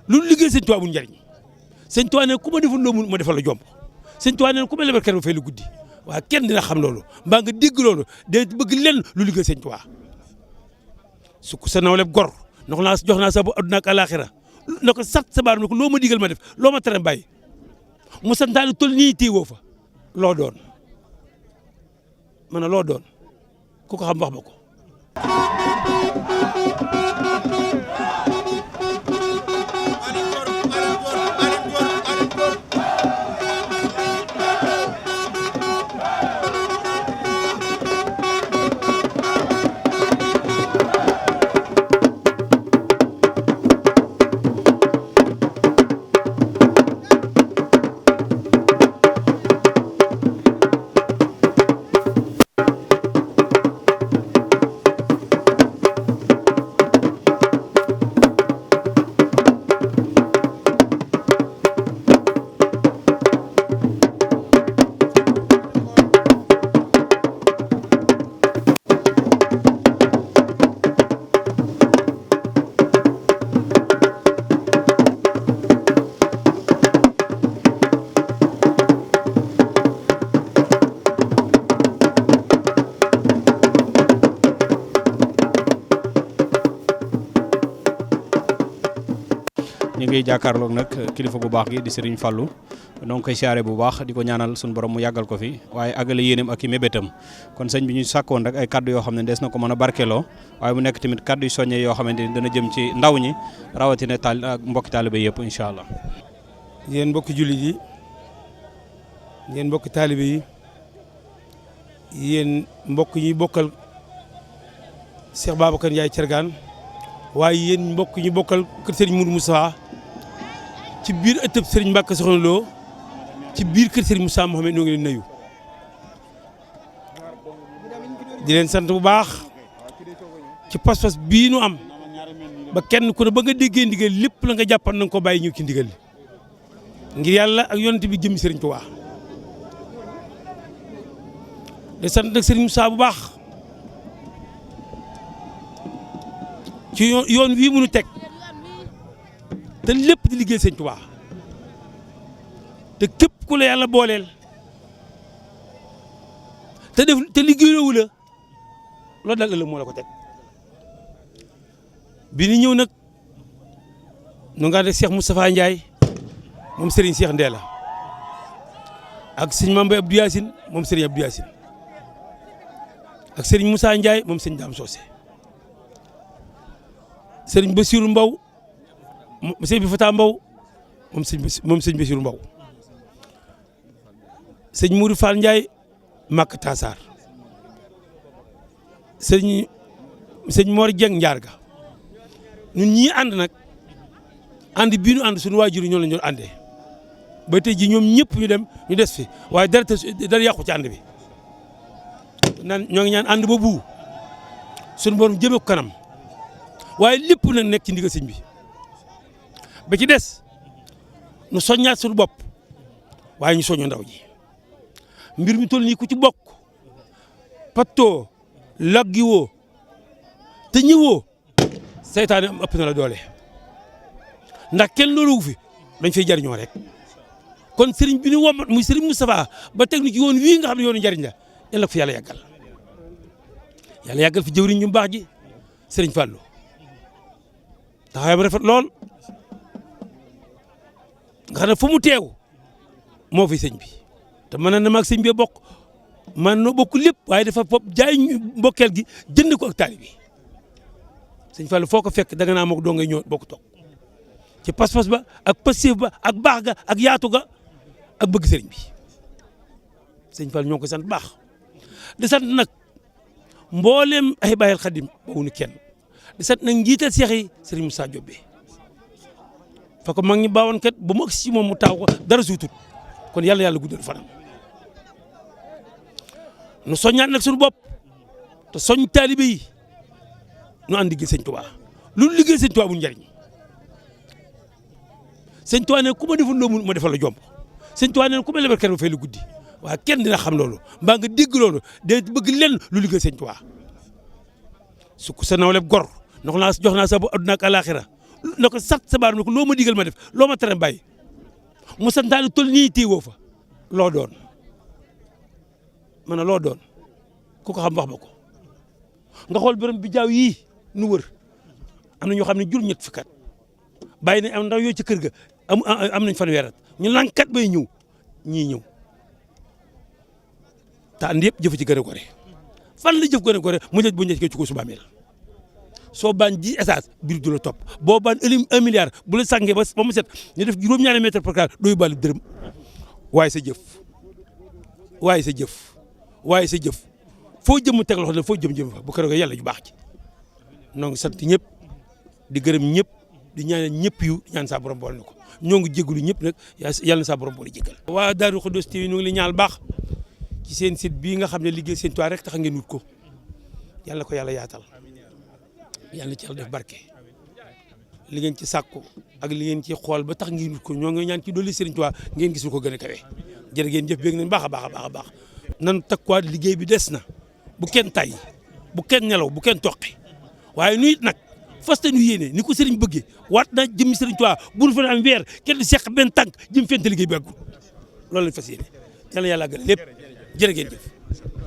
lu liggéey sëñ Tuubaa bu njariñ sëñ Tuubaa ne ku ma defal loo mun ma defal la jomb sëñ Tuubaa ne ku ma lebal kenn ma fay la guddi waaye kenn dina xam loolu mbaa nga dégg loolu day bëgg lenn lu liggéey sëñ Tuubaa su ko sa nawleb gor jox naa sa bu adduna ak alaxira na ko sat sa baar na ko loo ma digal ma def loo ma tere bàyyi mu santaane tol nii téewoo fa loo doon ma ne loo doon ku ko xam wax ma ko. ñu ngi jàkkaarloog nag kilifa gu baax gi di Serigne Fallou donc koy siyaare bu baax di ko ñaanal suñu borom mu yàggal ko fi waaye àggale yéeneem ak i mébétam kon sëñ bi ñu sàkkoon rek ay kaddu yoo xam ne des na ko mën a barkeloo waaye mu nekk tamit kaddu yu soññee yoo xamante ni dana jëm ci ndaw ñi rawatina ak mbokki taalibe yëpp incha allah. yéen mbokki jullit yi yéen mbokki taalibe yi yéen mbokk yi bokkal Cheikh Babacar Ndiaye Thiergane waaye yéen mbokk ñi bokkal kër Serigne Mourou Moussa ci biir ëttëb Serigne Mbacke Soxna Lo ci biir kër Serigne Moussa Mohamed ñoo ngi leen nuyu di leen sant bu baax ci pas-pas bii nu am ba kenn ku ne ba nga déggee ndigal lépp la nga jàppan na nga ko bàyyi ñëw ci ndigal li ngir yàlla ak yonent bi jëmmi Serigne Touba di sant nag Serigne Moussa bu baax ci yoon wii mënu teg te lépp di liggéey sëñ Tuubaa te képp ku la yàlla booleel te liggéeyoowu la loolu daal ëllëg moo la ko teg bi ni ñëw nag nu nga def Cheikh Moustapha Ndiaye moom Serigne Cheikh Ndéla ak sëñ Mame Abdou Yacine moom Serigne Abdou Yacine ak Serigne Moussa Ndiaye moom sëñ Dame Socé Serigne Bassirou Mbow sëñ bi Fata Mbow moom sëñ Bassirou Mbow sëñ Mourou Fall Ndiaye Makk Tassar sëñ Mor Dieng Ndiarga ñun ñii ànd nag ànd bii ñu ànd suñu waajur ñoo la ñu àndee ba tey ji ñoom ñëpp ñu dem ñu des fi waaye dara yàqu ci ànd bi naan ñoo ngi ñaan ànd ba bu suñu borom jëme ko kanam waaye lépp nag nekk ci ndigal sëñ bi ba ci des nu soññaat suñu bopp waaye ñu soññu ndaw ji mbir mi toll nii ku ci bokk pattoo laggi woo te ñëwoo seytaane ëpp na la doole ndax kenn loolu fi dañ fay jariñoo rek kon sëriñ bi ni womat muy sëriñ Moustapha ba teg nu ci yoon wii nga xam ne yoonu njariñ la yàlla ko fi yàlla yàggal fi jëwriñ ñu baax ji sëriñ Fallou taxawaayam rafet lool nga xam ne fu mu teew moo fi sëñ bi te mën na maag sëñ bi bokk man noo bokk lépp waaye dafa fop jaay mbokkeel gi jënd ko ak taalibe bi sëñ Fallou foo ko fekk danga naa mook doo ngay ñëw bokk toog ci pas-pas ba ak passif ba ak baax ga ak yaatu ga ak bëgg sëriñ bi sëñ Fallou ñoo ko sant baax di sant nag mboolem ay bàyyil xadim bawuñu kenn di sant nag njiital seex yi sëriñ Moussa Diop fa ko mag ñi baawoon kat ba mu agsi ci moom mu taaw ko dara suutut kon yàlla guddal fanam nu soññaat nag suñu bopp te soñ taalibe yi nu ànd liggéey sëñ Tuubaa lu liggéey sëñ Tuubaa bu njariñ sëñ Tuubaa ne ku ma defal loo ma defal la jomb sëñ Tuubaa ne ku ma lebal kenn ma fay la guddi waaye kenn dina xam loolu mbaa nga dégg loolu day bëgg lenn lu liggéey sëñ Tuubaa su ko sa nawleb gor jox naa sa bu adduna ak alaxira na ko sat sa baaram ne ko loo ma digal ma def loo ma tere bàyyi mu santaane toll nii téewoo fa loo doon man loo doon ku ko xam wax ma ko nga xool borom bi jaaw yii nu wër am na ñoo xam ne jur ñett fukki at bàyyi nañ am ndaw yooyu ci kër ga am nañ fanweeri at ñu lankat bay ñëw ñii ñëw te ànd yëpp jëf ci gën a gore fan la jëf gën a gore mu jëj bu njëkk ci ko suba mel soo baan 10 étage biir du la topp boo baan ëlim 1 milliard bu la sàngee ba mu set ñu def juróom-ñaari mètre par carré doo yóbbaale dërëm waaye sa jëf waaye sa jëf waaye sa jëf foo jëm teg loxo ne foo jëm fa bu ko defee yàlla ju baax ci ñoo ngi sant ñëpp di gërëm ñëpp di ñaanal ñëpp yu ñaan saa borom boole na ko ñoo ngi jégalu ñëpp nag yàlla na saa borom boole jégal. waa Darou Khoudoss TV ñu ngi li ñaal baax ci seen site bii nga xam ne liggéey seen toit rek tax ngeen wut ko yàlla ko yàlla yaatal yàlla ci yàlla def barke li ngeen ci sàkku ak li ngeen ci xool ba tax ngeen wut ko ñoo ngi ñaan ci dolli Serigne Touba ngeen gisul ko gën a kawe jërë ngeen jëf beeg nañ baax a baax a baax a baax nan takkuwaat liggéey bi des na bu kenn tay bu kenn nelaw bu kenn toqi waaye nu it nag fas te nu yéene ni ko Serigne bëggee waat na jëmmi Serigne Touba bu nu fa am weer kenn du seq benn tànk jëm fente liggéey bi àggul loolu lañ fas yéene yàlla yàlla gën lépp jërë ngeen jëf